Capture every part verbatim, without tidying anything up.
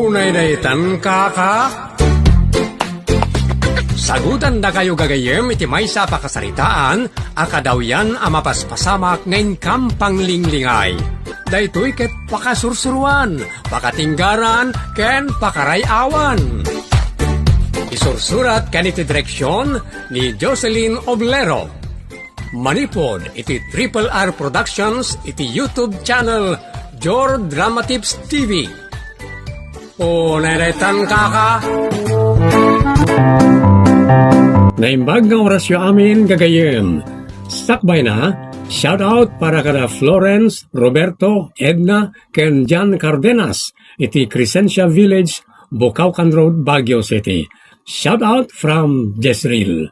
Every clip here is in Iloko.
Unay daytan, kaka? Sagutandakayo gagayyem iti maysa a pakasaritaan a kadawyan a mapaspasamak nga inkam panglinglingay. Daytoy ket pakasursuruan, pakatinggaran, ken pakaray-awan. Isursurat ken iti direksyon ni Jocelyn Oblero. Manipud iti Triple R Productions iti YouTube channel Jor Drama Tips T V. Unay daytan, kaka? Naimbag nga orasyo amin, gagayyem. Sakbayna, shout out para kada Florence, Roberto, Edna, ken Jan Cardenas iti Crescencia Village, Bukawkan Road, Baguio City. Shout out from Jezreel.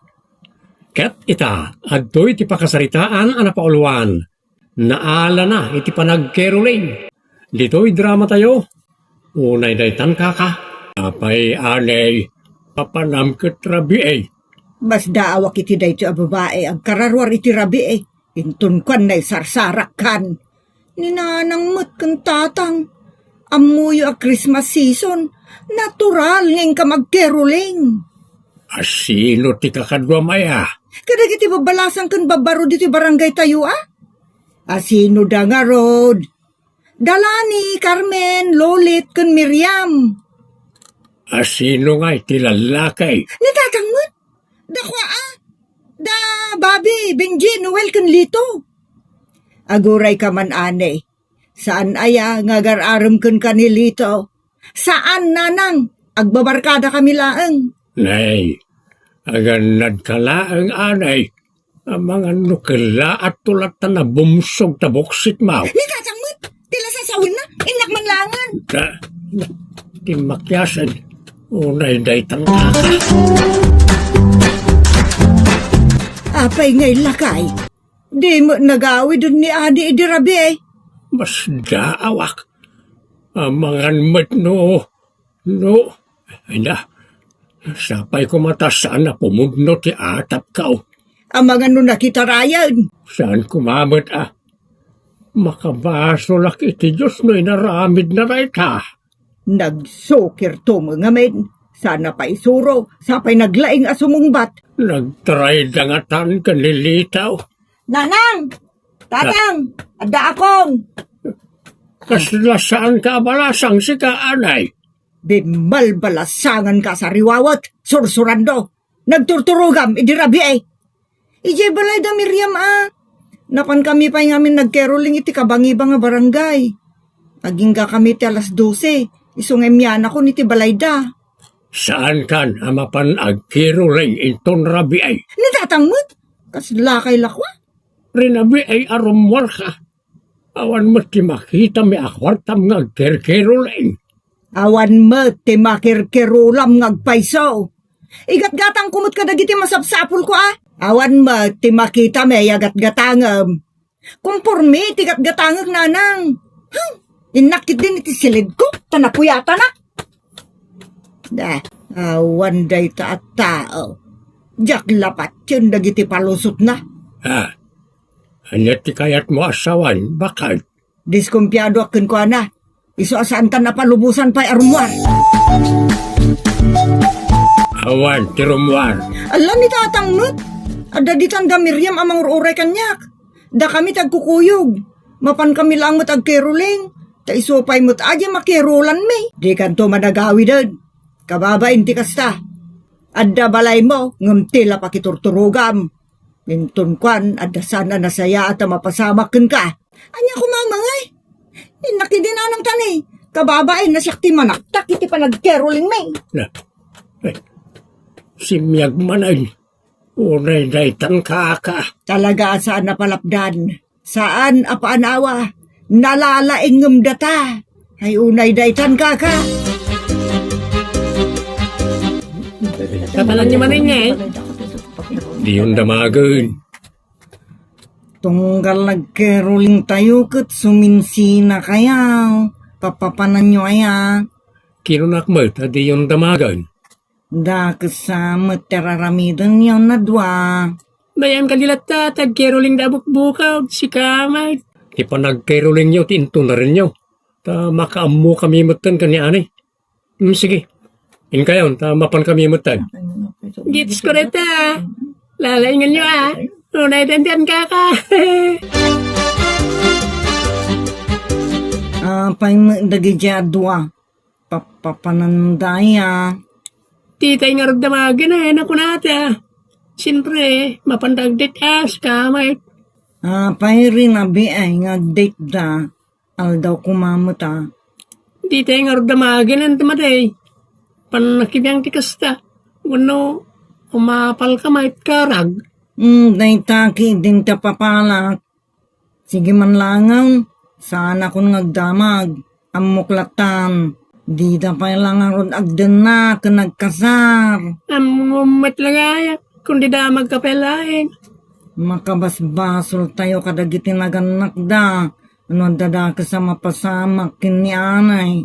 Ket ita, adtoy ti pakasaritaan a napauluan. Naalana iti panagkeroling. Ditoy dramatayo, unay daytan, kaka? Apay, anay, papanam ket rabii? Masdaawak iti daytoy a babai agkararuar iti rabii. Inton kuan, naisarsarakkan. Ni nanang met ken tatang, ammoyo a Christmas season, natural nga inkam agkeroling. A sino ti kakaduam aya? Kadagiti babbalasang ken babbaro ditoy barangay tayo, a? A sino da ngarud? Da Lani, Carmen, Lolit, ken Miriam. A sino ngay ti lallaki? Ni tatang met. Da kua, a? Da Bobby, Benji, Noel, ken Lito. Aguray ka man, anay. Saan aya nga agar-arem kenka ni Lito? Saan, nanang. Agbabarkada kami laeng. Nay, agannad ka laeng, anay. Amangan no kellaat to latta nabumsog ta buksit maw. Ni tatang met, ti la sasawenna, innak man laengen. Ta, ti makiasen, unay daytan, kaka. Apay ngay lakay? Di met nagawiden ni Adi idi rabii. Masdaawak. Amangan met no, no, ay na, sapay koma ta saan a pumudno ti atapko. Amangan no nakitarayan. Saan koma met a makabasolak iti Dios no inaramidna dayta. Nagsukirto met ngamin. Saan a paisuro, sapay naglaing a sumungbat. Nagtarayda ngatan ken ni Lito. Nanang! Tatang! Adda akong! Kasla saanka a balasang sika, anay? Bimmalbalasanganka a sariwawet, sursurando. Nagturturogam idi rabii. Idiay balay da Miriam a. Napankami pay ngamin nagkeroling iti kabangibang a barangay. Agingga kami ti alas dose, isu nga immianakon iti balayda. Saankan a mapan agkeroling inton rabii? Ni tatang met, kasla kay lakwa? Rinabii a rummuarka. Awan met ti makitami a kuartam nga agkerkeroling. Awan met ti makirkirolam nga agpayso. Igatgatangko met kadagiti masapsapulko a. Awan met ti makitami a gatgatangem. Konporme ti gatgatangek, nanang. Hm, innak ketdin iti silidko, ta napuyatanak. Da, awan dayta a tao. Diak la patien dagiti palusotna. Ah, ania ti kayatmo a sawen, baket? Diskumpiadoak kenkuana. Isu a saantan a palubosan pay a rummuar. Awan ti rummuar. Ala ni tatang met. Adda ditan da Miriam a mangur-uray kaniak. Dakami ti agkukuyog. Mapankami laeng met agkeroling. Ta isu pay met a diay makerolanmi. Dikanto man agawiden. Kababain ti kasta. Adda balaymo, ngem ti la pakiturturogam. Inton kuan, adda saan a nasayaat a mapasamak kenka. Ania koma, mangay? Innak idi nanang tani. Kababain a siak ti manaktak iti panagkerolingmi. Na, eh, simmiag manen. Unay daytan, kaka. Talaga a saan a palapdan. Saan a paanawa. Nalalaingem data. Ay, unay daytan, kaka. Kapalan ni Maneng, eh. Diyon damagen. Tunggal nagkeroling tayo ket suminsina kayaw. Papapananyo aya. Kinunak met a diyon damagen. Dakesa met ti raramidenyo a dua. Dayam kadi latta ti agkeroling da a bukbukaw, sika met. Ti panagkerolingyo ti intunarenyo. Ta makaammokami metten ken ni Ani. Hmm, sige. Inkayon, ta mapan kami metten. Gets ko dayta. Lalainganyo, a. Unay dandan kaka. Apay met dagiti a dua? Papapananda aya. Ditay ngarud damagen a, nakunata. Siempre, mapanda agdate-as ka, met. Apay rin abi ay nga agdate da. Aldaw koma met a. Ditay ngarud damagen a, anta met ay. Pannakibiang ti kasta. Wenno, umapal ka met karag. Hmm, dayta ketdin ti apapalak. Sige man langen, saanakon nga agdamag. Ammok lattan, dida pay la ngarud agdenna ken agkasar. Ammom met la aya, kun di damag ka pay laeng. Makabasbasoltayo kadagiti nagannakda, no adda dakes a mapasamak ken ni anay.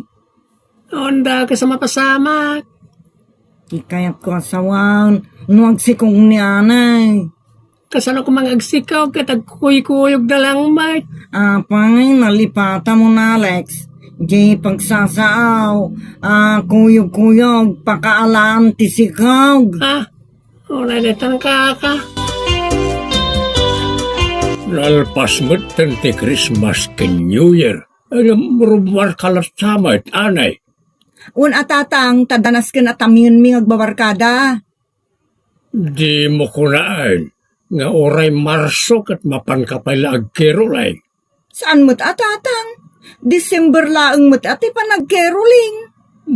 Awan dakes a mapasamak. Ti kayatko a sawen, no agsikog ni anay. Kasano koma nga agsikog ket agkukuykuyogda lang met? Apay, nalipata mo na, Alex. Di pagsasao, a kuyog-kuyog, pakaalan ti sikog. Ah, unay daytan kaka. Nalpas metten ti Christmas ken New Year. Ngem rummuar ka latta met, anay. Wen a, tatang, ta danasken a tamienmi nga agbabarkada. Dimo kunaen nga uray Marso ket mapanka pay la agkeroling. Saan met a, tatang? December laeng met a ti panagkeroling.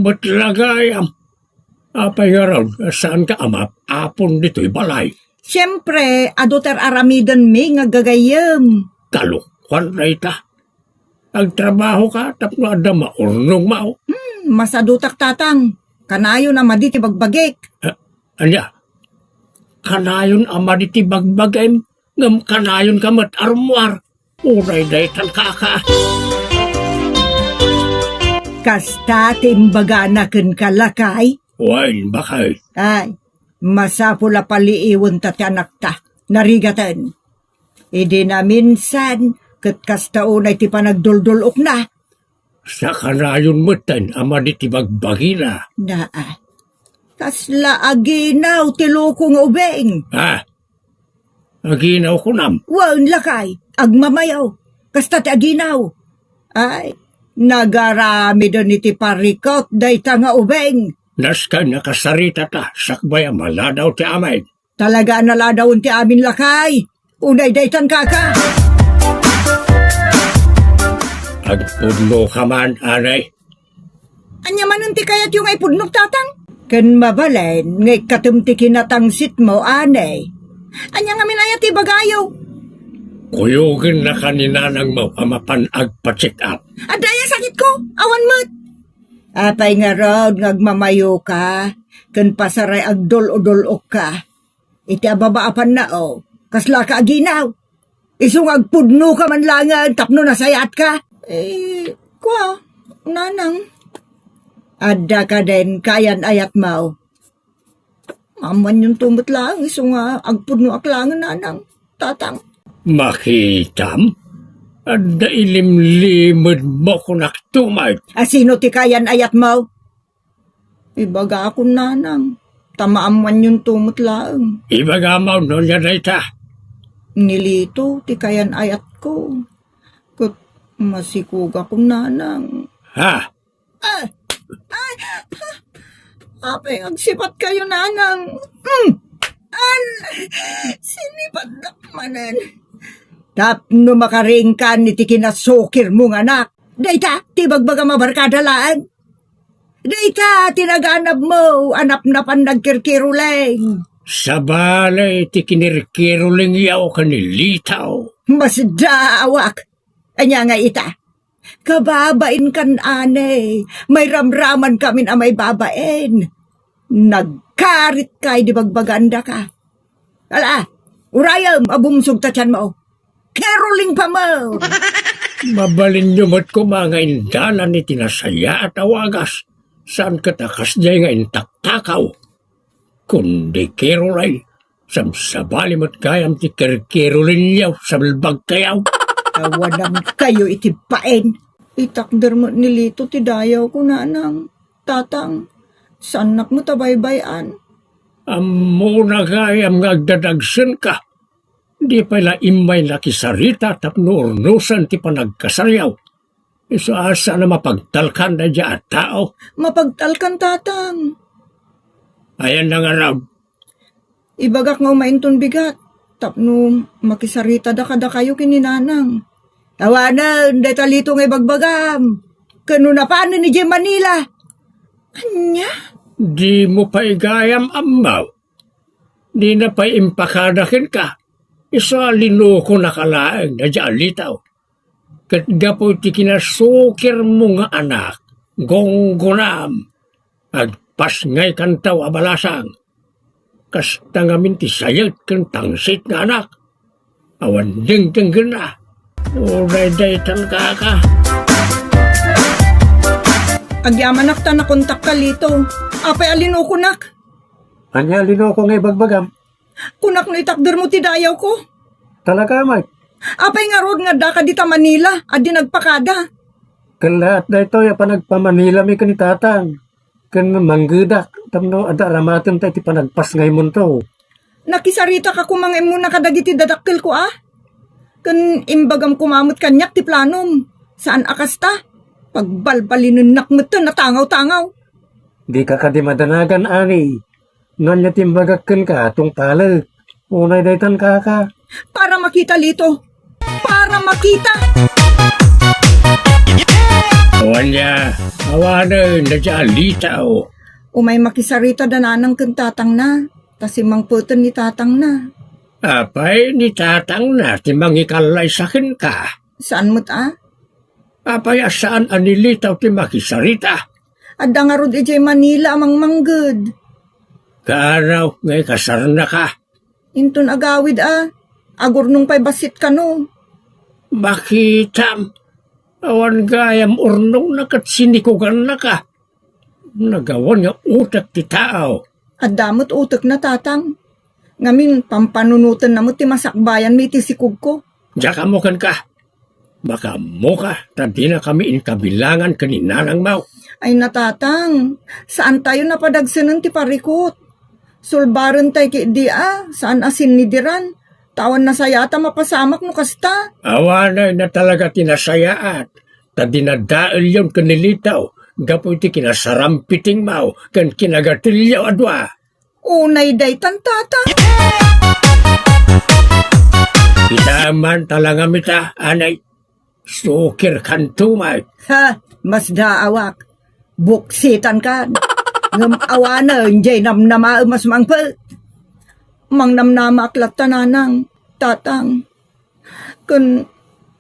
Met la gayam. Apay ngarud, saanka a maap-apon ditoy balay? Siempre, adu ti ar-aramidenmi nga gagayyem. Kalokuan dayta. Agtrabahoka tapno adda maurnongmo. Hmm, masadutak, tatang. Kanayon a madi ti bagbagik. Ah, ania? Kanayon a madi ti bagbagim, ngem kanayonka met a rummuar. Uray daytan kaka. Kasta ti imbagana kenka, lakay? Wen, baket. Ay, masapul a paliiwenta ti anakta. Narigaten. Idi naminsan, ket kasta unay ti panagduldul-okna. Sakanayon metten a madi ti bagbagina. Naa. Kasla aginaw ti loko nga ubing. Ha? Aginaw kunam? Wen, lakay, agmamayo. Kasta ti aginaw. Ay, nagaramiden iti parikut dayta nga ubing. Nasken a kasaritata, sakbay a maladaw ti amin. Talaga a naladawen ti amin, lakay. Unay daytan kaka. Agpudnoka man, anay. Ania manen ti kayatyo nga ipudnok, tatang? Ken mabalin nga ikkatem ti kinatangsitmo, anay. Ania ngamin aya ti ibagayo? Kuyogennaka ni nanangmo a mapan agpa-check up. Adda aya sakitko? Awan met. Apay ngarud nga agmamayoka ken pasaray agdul-odul-okka? Iti ababa a pannao, kaslaka aginaw. Isu nga agpudnoka man laengen tapno nasayatka. Eh, kua, nanang. Adda kaden kayan-ayatmo? Maammoanyonto met laeng isu nga agpudnoak laengen, nanang, tatang. Makitam? Adda ilimlimedmo kunakto met. A sino ti kayan-ayatmo? Ibagakon, nanang, ta maammoanyonto met laeng. Ibagam no ania dayta? Ni Lito ti kayan-ayatko. Ket masikogakon, nanang. Ha? Ah! Ay! Apay nga agsipatkayo, nanang? Mm! An! Sinipatak manen. Tapno makaringkan iti kinasukirmo nga anak. Dayta ti ibagbagam a barkada laeng. Dayta ti naganabmo a napnapan nagkirkiruling. Sabali ti kinirkirulingyo ken ni Lito. Masdaawak. Ania ngay ita? Kababain kan anay, mairamramankamin a maibabain. Nagkarit kay di bagbagandaka. Ala, urayem a bumsog ta tianmo. Caroling pa mo! Mabalinyo met koma nga indalan iti nasayaat a wagas, saan ket a kasdiay nga intaktakaw. Kundi Caroline, sabsabali met gayam ti kirkirulinyo, sabelbagkayo. Awanam kayo iti bain. Itakder met ni Lito ti dayawko, nanang. Tatang, saannak met a baybay-an. Ammona gayam nga agdadagsenka. Di pay la immay nakisarita tapno urnosen ti panagkasariaw. Isu a saan a mapagtalkan daydiay a tao. Mapagtalkan, Tatang. Ayanna ngarud? Ibagak nga umainton bigat tapno makisaritada kadakayo ken ni Nanang. Awanen dayta Lito nga ibagbagam. Ken no napanen idiay Manila. Ania? Dimo pay gayam ammo. Dina pay impakada kenka. Isu a linukonaka laeng daydiay a Lito. Ket gapu iti kinasukirmo nga anak, gunggonam, agpasngaykanto a balasang. Kasta ngamin ti sayet ken pangsit nga anak. Awan dengdenggenna. Uray daytan, kaka. Agyamanak ta nakontakka, Lito. Apay a linukonak? Ania a linuko nga ibagbagam? Kunak no itakdermo ti dayawko. Talaga met. Apay ngarud nga addaka dita Manila a di nagpakada? Ket laat daytoy a panagpamanilami ken ni Tatang. Ken manggedak tapno adda aramatenta iti panagpasngaymonto. Nakisaritaka koma nga immuna kadagiti dadakkelko a? Ken imbagam koma met kaniak ti planom. Saan a kasta? Pagbalbalinennak metten a tangaw-tangaw. Dika kadi madanagan, ani. No ania ti imbagak kenka, tungpalek. Unay daytan, kaka. Para makita, Lito. Para makita. O ania, awanen daydiay a Lito. Umay makisarita da Nanang ken Tatangna. Ta simmangpeten ni Tatangna. Apay ni Tatangna ti mangikallaisa kenka? Saan met a? Apay a saan a ni Lito ti makisarita? Adda ngarud idiay Manila a mangmangged. Kaano nga ikasarnaka? Inton agawid a, agurnong pay bassit kano. Makitam, awan gayam urnongna ket sinikogannaka. Nagawan nga utek ti tao. Adda met utekna, Tatang. Ngamin, pampanunotenna met ti masakbayanmi iti sikogko. Diak ammo kenka. Makaammoka, ta dinakami inkabilangan ken ni Nanangmo. Ay, Tatang, saantayon a padagsenen ti parikut. Sulbarentayo ketdi a, saan a sinnidiran. Ta awan nasayaat a mapasamak no kasta. Awanen a talaga ti nasayaat. Ta dinadaelyon ken ni Lito gapu iti kinasarampitingmo ken kinagatilyo a dua. Unay daytan, Tata. Ita man talangam ita, anay. Sukirkanto met. Ha, masdaawak. Buksitankan. Ngem awanen jay namnamaem a sumangpet. Mangnamnamaak latta, Nanang, Tatang. Ken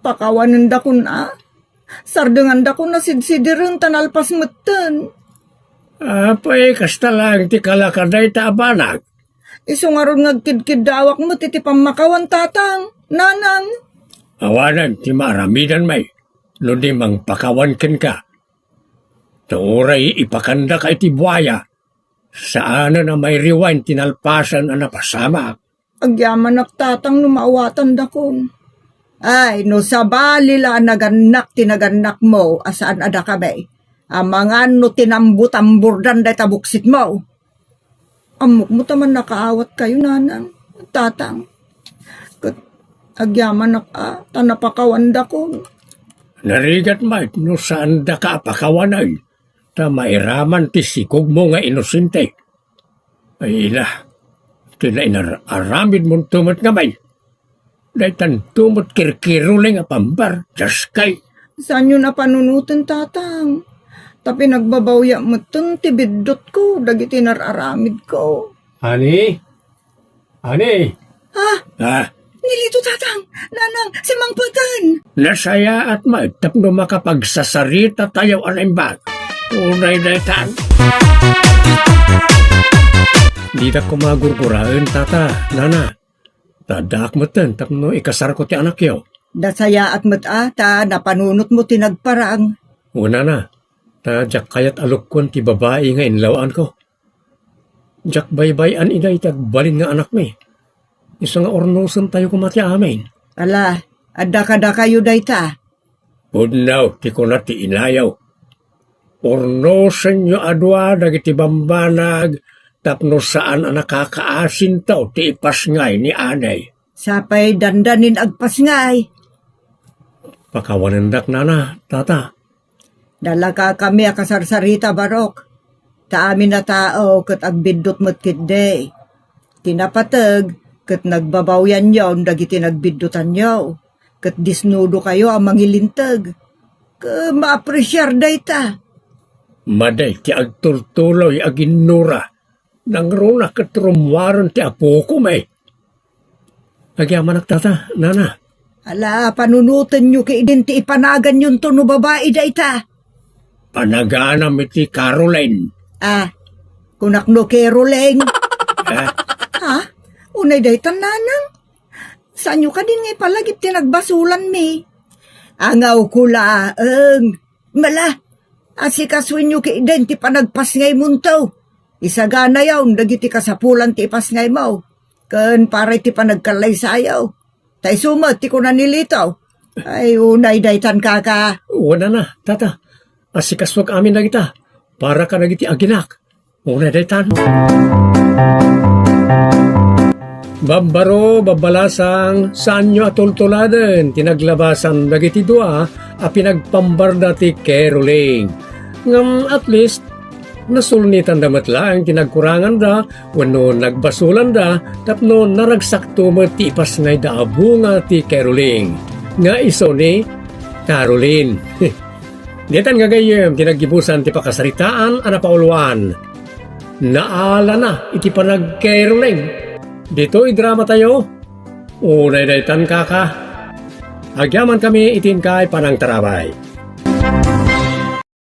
pakawanendakon a. Sardengandakon a sidsidiren ta nalpas metten. Apay, kasta laeng ti kalaka dayta a banag? Isu ngarud nga agkidkiddawak met iti pammakawan, Tatang, Nanang. Awanen ti maaramidanmi no di mangpakawan kenka. Ta uray ipakandaka iti buaya, saanen a mairiwen ti nalpasen a napasamak. Agyamanak, Tatang, no maawatandakon. Ay, no sabali la a nagannak ti nagannakmo a saan a dakami, amangan no tinambutamburdan dayta buksitmo. Ammok met a mannakaawatkayo, Nanang, Tatang. Ket agyamanak a, ta napakawandakon. Narigat met no saandaka a pakawanen, ta mairaman ti sikogmo nga inosente. Ay, ila, ti nainar-aramidmonto met ngamin. Daytanto met kirkiruleng a pambar, diaskay. Saanyon a panunoten, Tatang. Ta pinagbabawyak metten ti biddutko dagiti nar-aramidko. Ani? Ani? Ha? Ha? Ni Lito, Tatang, Nanang, simmangpeten. Nasayaat met tapno makapagsasaritatayo a naimbag. Unay daytan. Didak koma gurguraen, Tata, Nana. Ta addaak metten tapno ikasarko ti anakyo. Nasayaat met a, ta napanunotmo ti nagparang. Wen, Nana, ta diak kayat a lukkuen ti babai nga inlaw-anko. Diak baybay-an ida iti agbalin nga anakmi. Isu nga urnosentayo koma ti amin. Ala, adda kadakayo dayta. Pudno ti kuna ti inayo. Urnosenyo a dua dagiti bambanag tapno saan a nakakaasinto ti ipasngay ni Anay. Sapay dandanin agpasngay. Pakawanendak, nana, tata. Dalakakami a kasarsarita, Barok. Ta amin a tao ket agbiddut met ketdi. Ti napateg ket nagbabawyanyo dagiti nagbiddutanyo, ket disnudokayo a mangilinteg. Ket maapresiar dayta. Madi ti agturtuloy aginnura. Nangruna ket rummuaren ti apokon, eh. Agyamanak, tata, nana. Ala, panunotenyo ketdin ti ipanaganyonto no babai dayta. Panaganam iti Caroline. Ah, kunak no Caroline. Ah? Ha? Unay daytan, nanang? Saanyo kadin nga ipalagip ti nagbasolanmi? Angawko laeng. Mala, asikasoenyo ketdin ti panagpasngaymonto. Isaganayon dagiti kasapulan ti ipasngaymo, ken para iti panagkallaysayo. Ta isu met ti kuna ni Lito. Ay, unay daytan, kaka. Wen, nana, tata. Asikasoak amin dagita para kadagiti aginak. Unay daytan. Babbaro, babbalasang, saanyo a tultuladen ti naglabasan dagiti dua a pinagpambarda ti Caroling. Ngem at least, nasulnitanda met laeng ti nagkuranganda wenno nagbasolanda tapno naragsakto met ti ipasngayda a bunga ti Caroling nga isu ni Caroline. Ditan gagayyem ti naggibusan ti pakasaritaan a napauluan. Naalana iti panagkeruling. Ditoy drama tayo, unay daytan, kaka. Agyaman kami iti inkay panangtarabay.